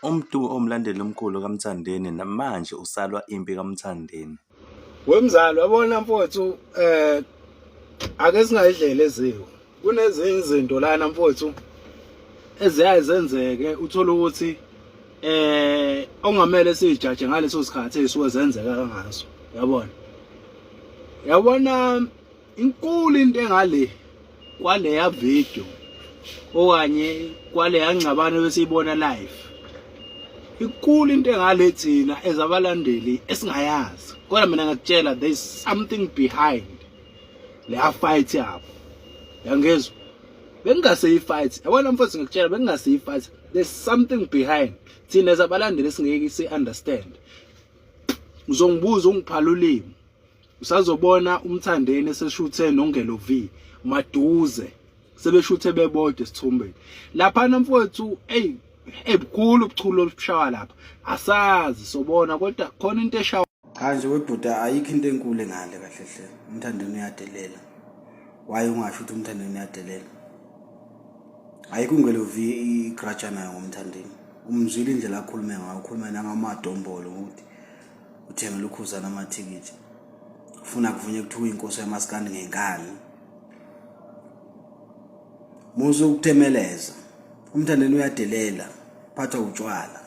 UMdu owumlandeli omkhulu kaMthandeni namanje usalwa impi kaMthandeni. Wemzali wabona mfowethu ake singayidlela eziko. Kunezinye izinto lana mfowethu eziyaye zenzeke uthola ukuthi ongamele sijaje ngaleso sikhathi ezisuke zenzeka ngaso. Yabona? Yabona inkulu into engale kwaleya video okanye kwaleya ngxabano besiyibona live. Inkulu into engale thina ezabalandeli esingayazi. Kodwa mina ngakutshela there is something behind leya fight yabo. Yangizwa? Bengingase fight. Yabona mfowethu ngikutshela bengingase fight. There's something behind. Thina ezabalandeli esingeke si understand. Uzongibuza ungiphala ulimi. Usazobona uMthandeni eseshuthe noNgelo V maduze sebeshuthe bebodwa esithombeni. Laphana mfowethu ey ebukhulu ubuchule obushawa lapha. Asazi sobona kodwa khona into eshawa. Cha nje webhuda ayikho into enkulu engale kahle hle. UMthandeni uyadelela. Why ungasho ukuthi uMthandeni uyadelela? Ayikho uNgelo V igrudge anayo ngoMthandeni. Umzwile indlela akhulume ngayo, ukhulume nangamadombolo ngokuthi uthengele uKhuzani amathikithi. Ufuna kuvunywe kuthiwa uyinkosi yamaskandi ngenkani. Musa ukuthemeleza. UMthandeni uyadelela, phathwa utshwala.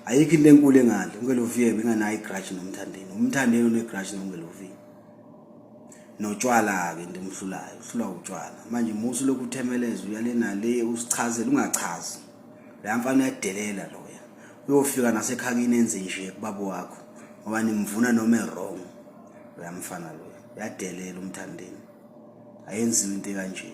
Ayikho into enkulu engale. UNgelo V benganayo igrudge noMthandeni. UMthandeni onegrudge noNgelo V. Notshwala-ke into emhlulayo, uhlulwa utshwala. Manje musa lokhu uthemeleza uyale nale usichazele ungachazi. Loya mfana uyadelela loya. Uyofika nasekhakini enze nje kubaba wakho ngoba nimvuna noma e-wrong. Loya mfana loya uyadelela uMthandeni. Ayenziwe into ekanje.